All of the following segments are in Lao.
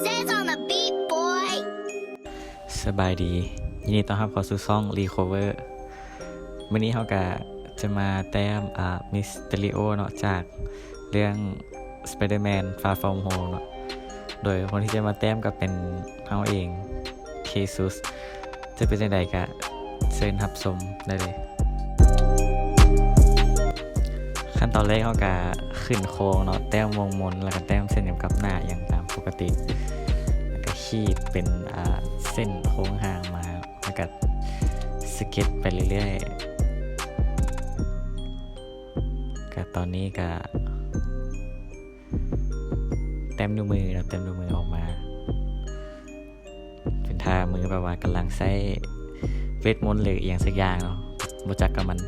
Zez on the beat, boy. ສະບາຍດີ ຍິນດີຕ້ອນຮັບເຂົ້າສູ່ຊ່ອງ Recover. ມື້ນີ້ເຮົາກະຈະມາແຕ້ມ ອ່າ Mysterio ເນາະ ຈາກເລື່ອງ Spider-Man Far From Home ເນາະ. ໂດຍຄົນທີ່ຈະມາແຕ້ມກໍເປັນເຮົາເອງ Jesus. ຈະເປັນຈັ່ງໃດກະເຊີນຮັບຊົມໄດ້ເລີຍ. ຂັ້ນຕອນແລກເຮົາກະຂຶ້ນໂຄງເນາະ ແຕ້ມວົງມົນ ແລ້ວກະແຕ້ມເສັ້ນກຳກັບໜ້າຢ່າງຕາມປົກກະຕິ ແລ້ວກະຂີດເປັນ ອ່າ ເສັ້ນໂຄງຮ່າງມາ ແລ້ວກະສະເກັດໄປເລື້ອຍໆ. ກະຕອນນີ້ກະແຕ້ມນິ້ວມືເນາະ ແຕ້ມນິ້ວມືອອກມາ ເປັນທ່າມືແບບວ່າກຳລັງໃຊ້ເວດມົນ ຫຼື ອີ່ຫຍັງສັກຢ່າງເນາະ ບໍ່ຈັກກັບມັນ.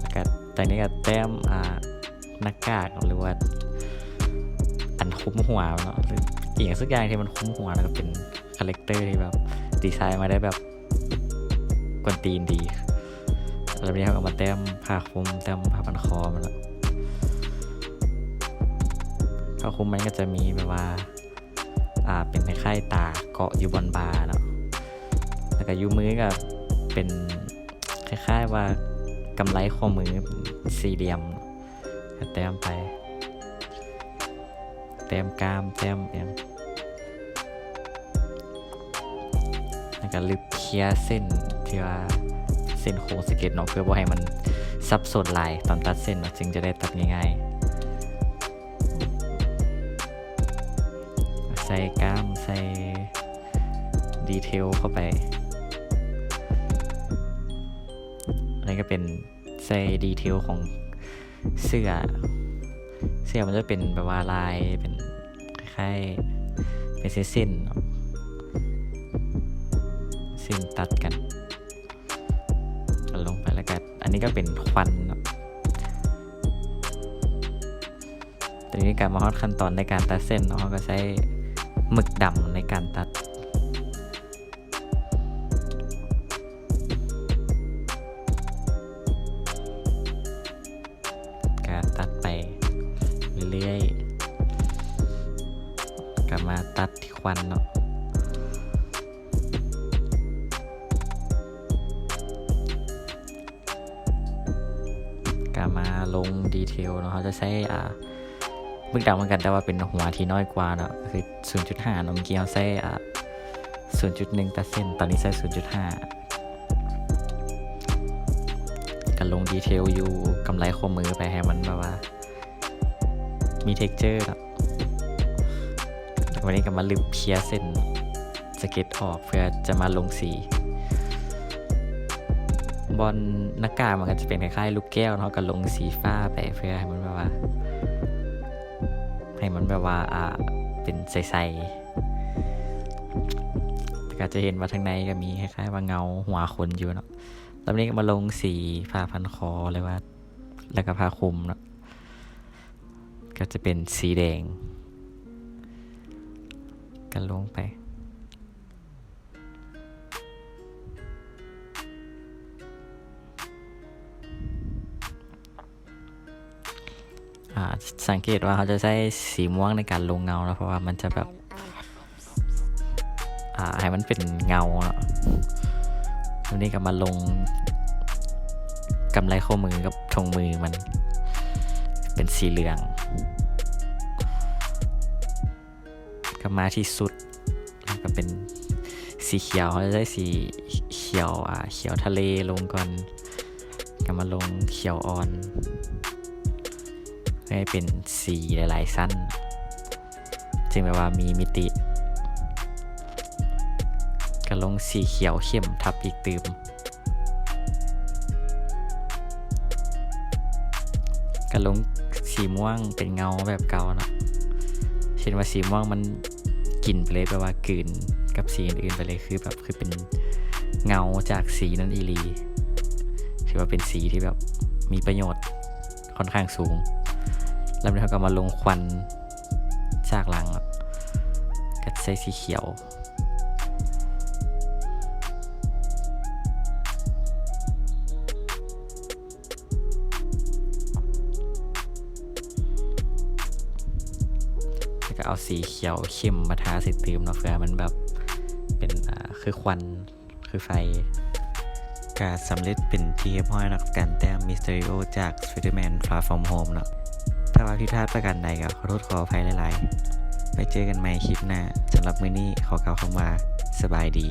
ແລ້ວກະຕອນນີ້ກະແຕ້ມ ອ່າ ໜ້າກາກ ຫຼືວ່າອັນຄຸມຫົວເນາະ ຫຼືອີ່ຫຍັງສັກຢ່າງທີ່ມັນຄຸມຫົວ ແລ້ວກະເປັນຄາແຣັກເຕີທີ່ແບບດີໄຊມາໄດ້ແບບກວນຕີນດີ. ແລ້ວນີ້ເຮົາກະມາແຕ້ມຜ້າຄຸມ ແຕ້ມຜ້າພັນຄໍມັນເນາະ. ຜ້າຄຸມມັນກະຈະມີແບບວ່າ ອ່າ ເປັນຄ້າຍໆຕາເກາະຢູ່ບ່ອນບ່າເນາະ ແລ້ວກະຢູ່ມືກະເປັນຄ້າຍໆວ່າກຳໄລຂໍ້ມືສີ່ຫຼ່ຽມ ກະແຕ້ມໄປ ແຕ້ມກ້າມ ແຕ້ມຫຍັງ ແລ້ວກະລຶບເຄຍເສັ້ນທີ່ວ່າເສັ້ນໂຄງສະເກັດເນາະ ເພື່ອບໍ່ໃຫ້ມັນສັບສົນຫຼາຍຕອນຕັດເສັ້ນເນາະ ຈຶ່ງຈະໄດ້ຕັດງ່າຍໆ. ໃສ່ກ້າມ ໃສ່ດີເທວເຂົ້າໄປ. ອັນນີ້ກະເປັນໃສ່ດີເທວຂອງເສື້ອ ເສື້ອມັນຈະເປັນແບບວ່າລາຍ ເປັນຄ້າຍໆເປັນເສັ້ນໆເນາະ ເສັ້ນຕັດກັນ ກະລົງໄປ ແລ້ວກະອັນນີ້ກະເປັນຄວັນເນາະ. ຕອນນີ້ກະມາຮອດຂັ້ນຕອນໃນການຕັດເສັ້ນເນາະ ເຮົາກະໃຊ້ໝຶກດຳໃນການຕັດ ກະຕັດໄປເລື້ອຍໆ ກະມາຕັດທີ່ຄວັນເນາະ. ກະມາລົງດີເທວເນາະ ເຮົາຈະໃຊ້ ອ່າ ໝຶກດຳເໝືອນກັນ ແຕ່ວ່າເປັນຫົວທີ່ນ້ອຍກວ່າເນາະ ຄືສູນຈຸດຫ້າເນາະ ເມື່ອກີ້ເຮົາໃຊ້ ອ່າ ສູນຈຸດໜຶ່ງເປີເຊັນ ຕອນນີ້ໃຊ້ສູນຈຸດຫ້າ ກະລົງດີເທວຢູ່ກຳໄລຂໍ້ມືໄປໃຫ້ມັນແບບວ່າ ມີເທັກເຈີເນາະ. ແລ້ວວັນນີ້ກະມາລຶບເຄຍເສັ້ນສະເກັດອອກ ເພື່ອຈະມາລົງສີ. ບ່ອນໜ້າກາກມັນກະຈະເປັນຄ້າຍໆລູກແກ້ວເນາະ ກະລົງສີຟ້າໄປ ເພື່ອໃຫ້ມັນແບບວ່າ ໃຫ້ມັນແບບວ່າ ອ່າ ເປັນໃສໆ ແຕ່ກະຈະເຫັນວ່າທາງໃນກະມີຄ້າຍໆວ່າເງົາຫົວຄົນຢູ່ເນາະ. ແລ້ວວັນນີ້ກະມາລົງສີຜ້າພັນຄໍ ຫຼືວ່າ ແລ້ວກະຜ້າຄຸມເນາະ ກະຈະເປັນສີແດງ ກະລົງໄປ. ອ່າ ສັງເກດວ່າເຮົາຈະໃຊ້ສີມ່ວງໃນການລົງເງົາເນາະ ເພາະວ່າມັນຈະແບບ ອ່າ ໃຫ້ມັນເປັນເງົາເນາະ. ວັນນີ້ກະມາລົງກຳໄລຂໍ້ມືກັບຖົງມືມັນເປັນສີເຫຼືອງ ກະມາທີ່ຊຸດ ແລ້ວກະເປັນສີຂຽວ ເຮົາຈະໃຊ້ສີຂຽວ ອ່າ ຂຽວທະເລລົງກ່ອນ ກະມາລົງຂຽວອ່ອນ ເພື່ອໃຫ້ເປັນສີຫຼາຍໆຊັ້ນ ຈຶ່ງແບບວ່າມີມິຕິ ກະລົງສີຂຽວເຂັ້ມທັບອີກຕື່ມ ກະລົງສີມ່ວງເປັນເງົາແບບເກົ່າເນາະ ເຊັ່ນວ່າສີມ່ວງມັນກິນໄປເລີຍ ແບບວ່າກືນກັບສີອື່ນໆໄປເລີຍ ຄືແບບ ຄືເປັນເງົາຈາກສີນັ້ນອີ່ຫຼີ ຖືວ່າເປັນສີທີ່ແບບມີປະໂຫຍດຄ່ອນຂ້າງສູງ. ແລ້ວເຮົາກະມາລົງຄວັນຈາກຫຼັງ ກະໃສ່ສີຂຽວ. ກໍເອົາສີຂຽວເຂັ້ມມາທາໃສ່ຕື່ມເນາະ ເພື່ອໃຫ້ມັນແບບເປັນ ອ່າ ຄືຄວັນ ຄືໄຟ. ກະສຳເລັດເປັນທີ່ຮຽບຮ້ອຍເນາະ ກັບການແຕ້ມມິສເທີຣີໂອຈາກ Spider-Man Far From Home ເນາະ. ຖ້າວ່າຜິດພາດປະການໃດກໍຂໍໂທດຂໍອະໄພຫຼາຍໆ. ໄວ້ເຈີກັນໃໝ່ຄລິບໜ້າ. ສຳລັບມື້ນີ້ຂໍກ່າວຄຳວ່າ ສະບາຍດີ.